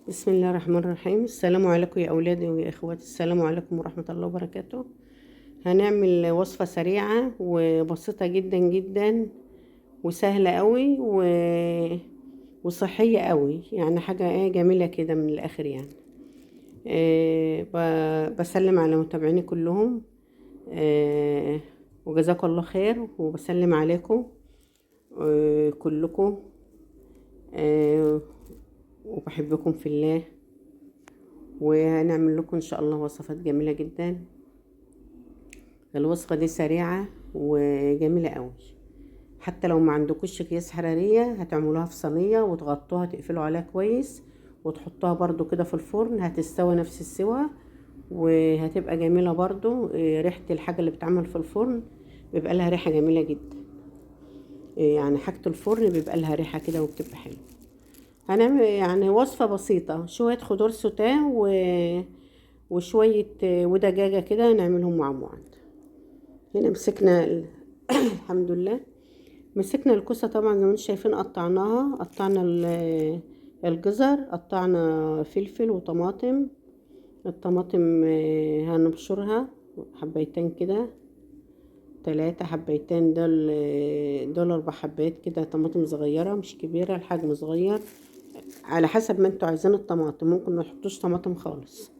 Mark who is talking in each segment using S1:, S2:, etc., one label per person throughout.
S1: بسم الله الرحمن الرحيم. السلام عليكم يا اولادي ويا اخواتي، السلام عليكم ورحمة الله وبركاته. هنعمل وصفه سريعة وبسيطة جدا جدا وسهلة قوي وصحية قوي، يعني حاجة ايه جميلة كده من الاخر يعني. إيه بسلم على متابعيني كلهم، إيه وجزاكم الله خير، وبسلم عليكم إيه كلكم، إيه وبحبكم في الله. وهنعمل لكم ان شاء الله وصفات جميلة جدا. الوصفة دي سريعة وجميلة قوي، حتى لو ما عندكوش اكياس حرارية هتعملوها في صينية وتغطوها، تقفلوا عليها كويس وتحطوها برضو كده في الفرن، هتستوي نفس السوا وهتبقى جميلة برضو. ريحه الحاجة اللي بتعمل في الفرن بيبقى لها ريحه جميلة جدا، يعني حاجة الفرن بيبقى لها ريحه كده وبتبقى حلوة. هنعمل يعني وصفة بسيطة، شوية خضار سوتيه وشوية ودجاجة كده نعملهم مع بعض. هنا مسكنا الحمد لله مسكنا الكوسة طبعا زي ما انتم شايفين، قطعناها، قطعنا الجزر، قطعنا فلفل وطماطم. الطماطم هنبشرها حبيتين كده، 3 حبيتين، دول 4 حبات كده طماطم صغيرة مش كبيرة، الحجم صغير على حسب ما انتوا عايزين الطماطم، ممكن ما تحطوش طماطم خالص.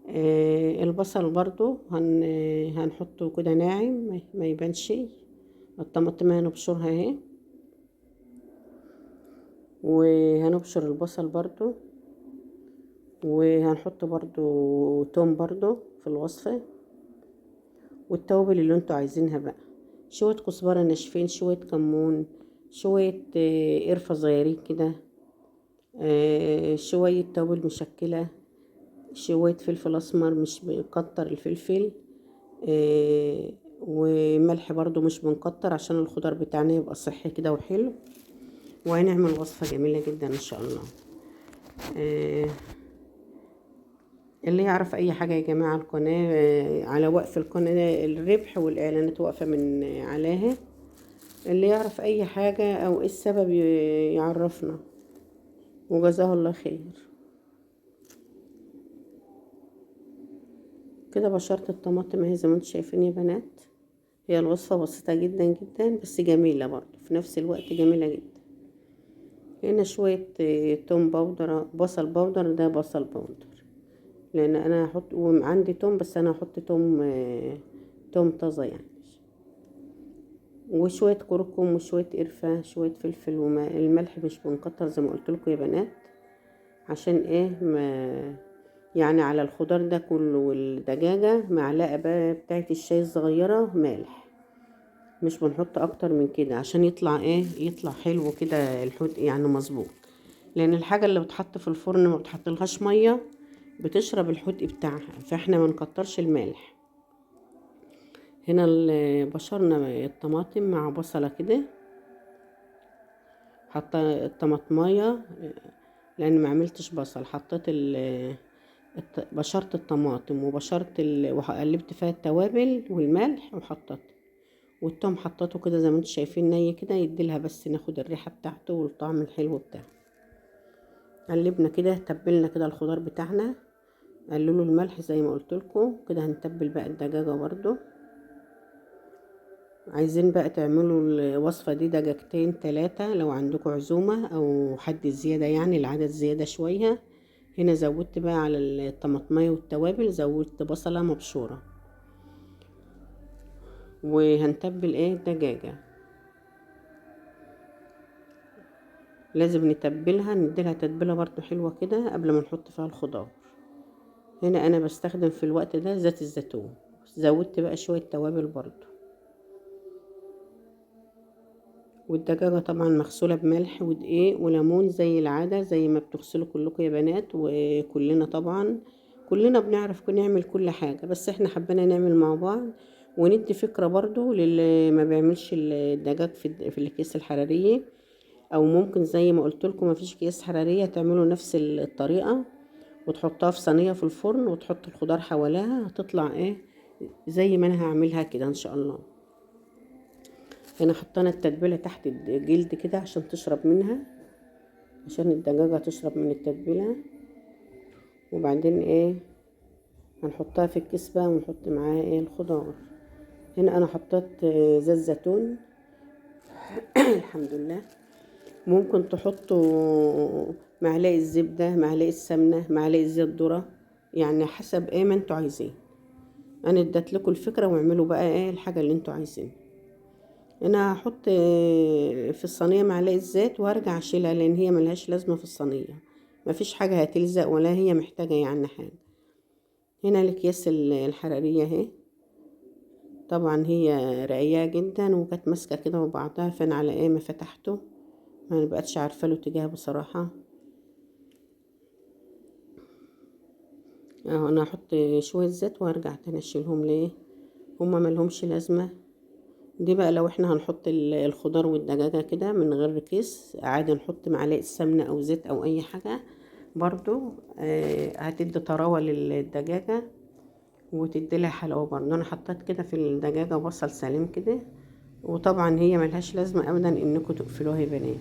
S1: البصل برضو هنحطه كده ناعم ما يبانش. الطماطم هنبشرها اهي، وهنبشر البصل برضو، وهنحط برضو توم برضو في الوصفة، والتوابل اللي انتوا عايزينها بقى، شوية كزبرة ناشفين، شوية كمون، شوية قرفة صغيرين كده، شوية توابل مشكلة، شوية فلفل أسمر مش بنكتر الفلفل، وملح برضو مش بنكتر عشان الخضار بتاعنا يبقى صحي كده وحلو. وهنعمل وصفة جميلة جدا إن شاء الله. اللي يعرف أي حاجة يا جماعة القناة، على وقف القناة الربح والإعلانات واقفة من عليها، اللي يعرف أي حاجة أو إيه السبب يعرفنا، وجزاه الله خير. كده بشرت الطماطم اهي زي ما انتم شايفين يا بنات. هي الوصفة بسيطة جدا جدا بس جميلة برضو في نفس الوقت، جميلة جدا. هنا شوية توم powder، بصل powder، ده بصل powder لان انا هحط، وعندي توم بس انا هحط توم طازة يعني، وشوية كركم وشوية قرفة، شوية فلفل، والملح مش بنكتر زي ما قلت لكم يا بنات، عشان ايه ما يعني على الخضار ده كله والدجاجة معلقة بقى بتاعت الشاي الصغيرة مالح، مش بنحط اكتر من كده عشان يطلع ايه، يطلع حلو كده الحوت يعني مظبوط. لان الحاجة اللي بتحط في الفرن ما بتحطلهاش مية، بتشرب الحوت بتاعها، فاحنا ما نكترش المالح. هنا بشرنا الطماطم مع بصلة كده، حاطه الطماطمايه لان ما عملتش بصل، حطيت بشرت الطماطم وبشرت وقلبت فيها التوابل والملح وحطيت، والتوم حطيته كده زي ما انتم شايفين ني كده، يديلها بس ناخد الريحة بتاعته والطعم الحلو بتاعه. قلبنا كده، تبلنا كده الخضار بتاعنا، قللوا الملح زي ما قلت لكم كده. هنتبل بقى الدجاجة برضو. عايزين بقى تعملوا الوصفة دي دجاجتين 3 لو عندكم عزومة او حد زيادة، يعني العدد زيادة شوية. هنا زودت بقى على الطماطمية والتوابل، زودت بصلة مبشورة. وهنتبل ايه الدجاجة، لازم نتبلها، نديلها تتبيلة برضو حلوة كده قبل ما نحط فيها الخضار. هنا انا بستخدم في الوقت ده زيت الزيتون، زودت بقى شوية توابل برضو. والدجاجة طبعا مغسولة بملح ودقيق وليمون زي العادة، زي ما بتغسلوا كلكم يا بنات، وكلنا طبعا كلنا بنعرف نعمل كل حاجة، بس احنا حبينا نعمل مع بعض وندي فكرة برضو للي ما بيعملش الدجاج في الأكياس الحرارية، او ممكن زي ما قلت لكم ما فيش اكياس حرارية تعملوا نفس الطريقة وتحطها في صينية في الفرن وتحط الخضار حواليها، هتطلع ايه زي ما انا هعملها كده ان شاء الله. هنا حطينا التتبيلة تحت الجلد كده عشان تشرب منها. عشان الدجاجة تشرب من التتبيلة. وبعدين ايه هنحطها في الكيس بقى، ونحط معاها ايه الخضار. هنا انا حطيت زيت زيتون الحمد لله. ممكن تحطوا معلقة زبدة، معلقة سمنة، معلقة زيت ذرة، يعني حسب ايه ما انتوا عايزين. انا اديت لكم الفكرة، واعملوا بقى ايه الحاجة اللي انتوا عايزينها. انا هحط في الصينية معلقة زيت وهرجع اشيلها، لان هي ملهاش لازمة في الصينية، مفيش حاجة هتلزق ولا هي محتاجة يعني حاجة. هنا الاكياس الحرارية اهي، طبعا هي رقيقة جدا وكانت ماسكة كده وبعضها، فانا على ايه ما فتحته ما بقتش عارفة له اتجاه بصراحة. اهو انا هحط شوية زيت وارجع تاني اشيلهم ليه، هما ملهمش لازمة. دي بقى لو احنا هنحط الخضار والدجاجة كده من غير كيس عادي، نحط معلقة سمنة او زيت او اي حاجة برضو، هتدي طراوة للدجاجة وتدي لها حلاوة برضو. انا حطيت كده في الدجاجة بصل سليم كده، وطبعا هي ملهاش لازمة ابدا انكم تقفلوها يا بنات،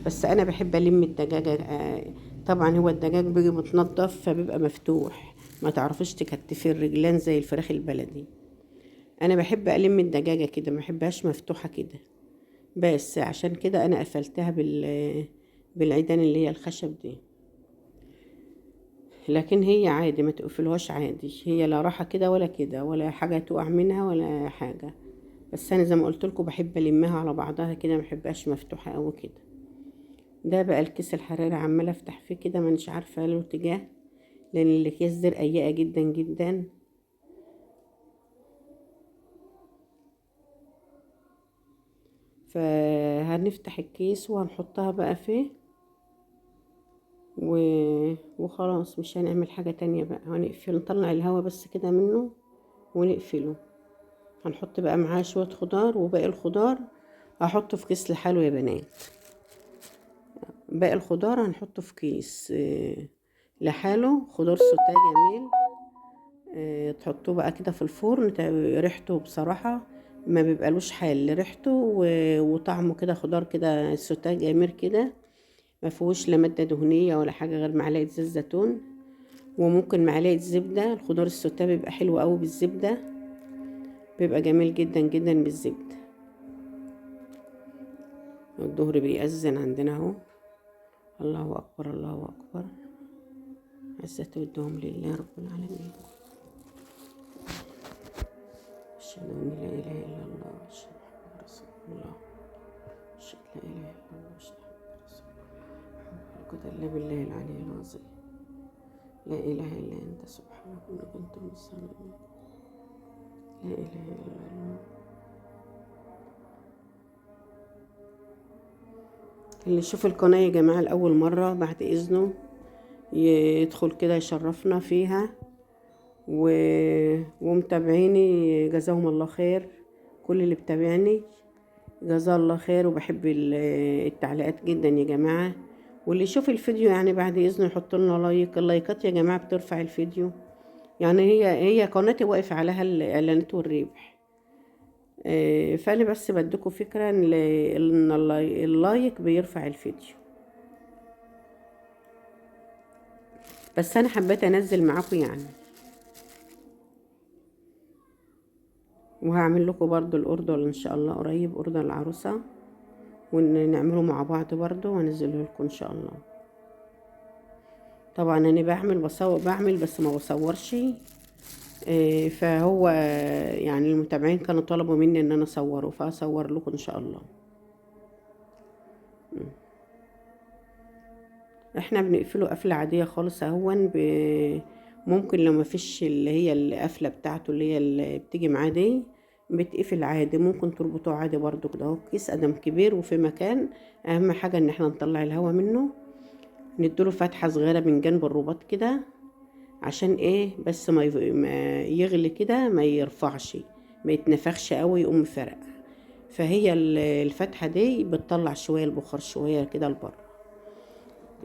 S1: بس انا بحب الم الدجاجة. طبعا هو الدجاج بيجي متنضف فبيبقى مفتوح، ما تعرفيش تكتفي الرجلان زي الفراخ البلدي. انا بحب الم الدجاجة كده، ما بحبهاش مفتوحة كده، بس عشان كده انا قفلتها بالعيدان اللي هي الخشب دي. لكن هي عادي ما تقفلوهاش عادي، هي لا راحة كده ولا كده ولا حاجة تقع منها ولا حاجة. بس انا زي ما قلت لكم بحب المها على بعضها كده، ما بحبهاش مفتوحة قوي كده. ده بقى الكيس الحراري عماله افتح فيه كده، مانيش عارفه له اتجاه، لان الاكياس دي رقيقه جدا جدا. فهنفتح الكيس وهنحطها بقى فيه وخلاص، مش هنعمل حاجة تانية بقى. هنقفل، نطلع الهوا بس كده منه ونقفله. هنحط بقى معاه شوية خضار، وباقي الخضار هحطه في كيس لحاله يا بنات. باقي الخضار هنحطه في كيس لحاله، خضار سوتيه جميل، تحطوه بقى كده في الفرن. ريحته بصراحة ما بيبقالوش حال، ريحته وطعمه كده خضار كده سوتيه جميل كده، ما فيهوش لا مادة دهنية ولا حاجة غير معلقة زيت زيتون وممكن معلقة زبدة. الخضار السوتيه بيبقى حلو قوي بالزبدة، بيبقى جميل جدا جدا بالزبدة. الظهر بيأذن عندنا اهو. الله اكبر الله اكبر، عزة والدوام لله رب العالمين. أشهد أن لا إله إلا الله وأشهد أن محمدا رسول الله، أشهد لا إله إلا الله وأشهد أن محمدا رسول الله. لا قوة إلا بالله العلي العظيم، لا إله إلا أنت سبحانك إني كنت من الظالمين. لا إله إلا الله. اللي يشوف القناة يا جماعة لأول مرة بعد إذنه يدخل كده يشرفنا فيها، ومتابعيني جزاهم الله خير، كل اللي بتابعني جزاه الله خير. وبحب التعليقات جدا يا جماعة. واللي يشوف الفيديو يعني بعد إذنه يحط لنا like، اللايكات يا جماعة بترفع الفيديو، يعني هي قناتي واقف عليها الإعلانات والربح. فأنا بس بديكوا فكرة إن ال like بيرفع الفيديو. بس أنا حبيت أنزل معاكم يعني. وهعمل لكم برضو ال order إن شاء الله قريب، order العروسة، ونعمله مع بعض برضو وانزله لكم إن شاء الله. طبعا أنا بعمل بس ما بصورش، فهو يعني المتابعين كانوا طلبوا مني ان انا اصوره، فاصور لكم ان شاء الله. احنا بنقفله قفله عادية خالص اهون، ممكن لو ما فيش اللي هي القفله بتاعته اللي هي اللي بتيجي معاه دي بتقفل عادي، ممكن تربطوه عادي برضو كده اهو. كيس ادم كبير وفي مكان، اهم حاجة ان احنا نطلع الهواء منه، نديله فتحه صغيرة من جنب الرباط كده عشان ايه بس ما يغلي كده، ما يرفعش، ما يتنفخش قوي يقوم فرق. فهي الفتحة دي بتطلع شوية البخار شوية كده لبره.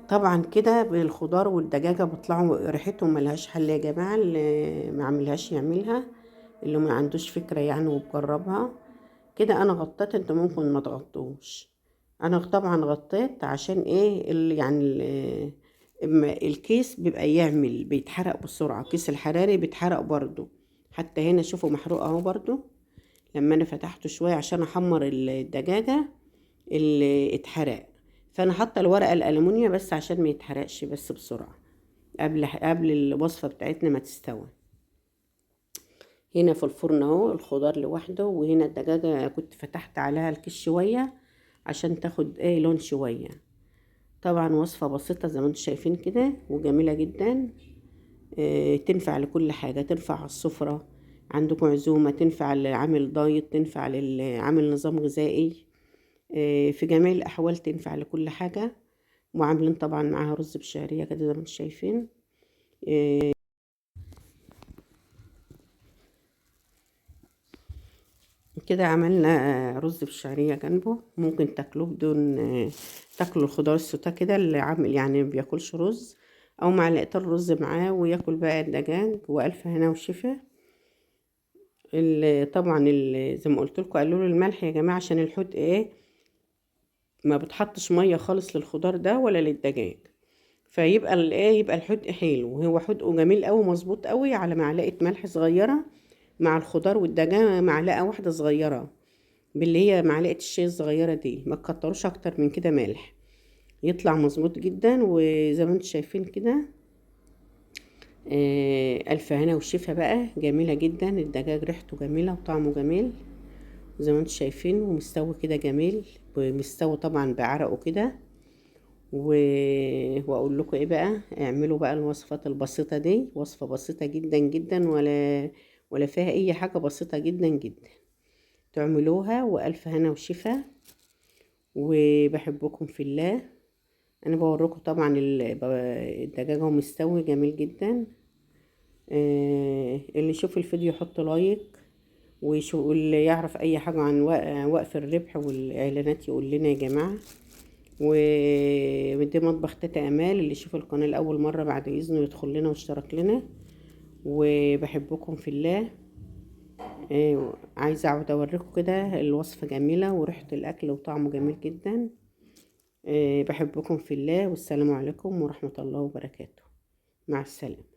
S1: طبعا كده بالخضار والدجاجه بيطلعوا ريحتهم ملهاش حل يا جماعة، اللي ما عملهاش يعملها، اللي ما عندوش فكرة يعني وبجربها كده. انا غطيت، انتوا ممكن ما تغطوش. انا طبعا غطيت عشان ايه يعني الكيس بيبقى يعمل بيتحرق بسرعة، الكيس الحراري بيتحرق برضو. حتى هنا شوفوا محروق اهو برضو، لما انا فتحته شوية عشان احمر الدجاجة اللي اتحرق، فانا حاطة الورقة الألمونيا بس عشان ما يتحرقش بس بسرعة قبل الوصفة بتاعتنا ما تستوي. هنا في الفرن اهو الخضار لوحده، وهنا الدجاجة كنت فتحت عليها الكيس شوية عشان تاخد ايه لون شوية. طبعا وصفة بسيطة زي ما انتم شايفين كده وجميلة جدا، تنفع لكل حاجة، تنفع على السفرة، عندكم عزومة، تنفع للعامل دايت، تنفع للعامل نظام غذائي، في جميع الأحوال تنفع لكل حاجة. وعاملين طبعا معاها رز بشعرية كده زي ما انتم شايفين. كده عملنا رز بالشعرية جنبه، ممكن تاكلوه بدون، تاكلوا الخضار السوتيه كده اللي عامل يعني ما بياكلش رز، او معلقتين رز معاه وياكل بقى الدجاج، والف هنا وشفا. طبعا زي ما قلت لكم قللوا الملح يا جماعة عشان الحوت ايه ما بتحطش مية خالص للخضار ده ولا للدجاج، فيبقى الايه يبقى الحدق حلو، وهو حدقه جميل قوي مظبوط قوي على معلقه ملح صغيرة مع الخضار والدجاج، معلقه واحدة صغيرة باللي هي معلقه الشاي الصغيرة دي، ما تكتروش اكتر من كده مالح، يطلع مظبوط جدا. وزي ما انتم شايفين كده الف هنا وشفا بقى، جميلة جدا الدجاج، ريحته جميلة وطعمه جميل زي ما انتم شايفين، ومستوي كده جميل، ومستوي طبعا بعرقه كده. واقول لكم ايه بقى، اعملوا بقى الوصفات البسيطة دي، وصفه بسيطة جدا جدا ولا فيها اي حاجة، بسيطة جدا جدا تعملوها، والف هنا وشفا. وبحبكم في الله. انا بوريكم طبعا الدجاجة ومستوي جميل جدا. اللي يشوف الفيديو يحط لايك، واللي يعرف اي حاجة عن وقف الربح والاعلانات يقول لنا يا جماعة. ودي مطبخ تيتا امال، اللي يشوف القناة لاول مرة بعد اذنه يدخل لنا ويشترك لنا. وبحبكم في الله. عايزه اقعد اوريكم كده الوصفة جميلة وريحه الاكل وطعمه جميل جدا. بحبكم في الله، والسلام عليكم ورحمة الله وبركاته. مع السلامة.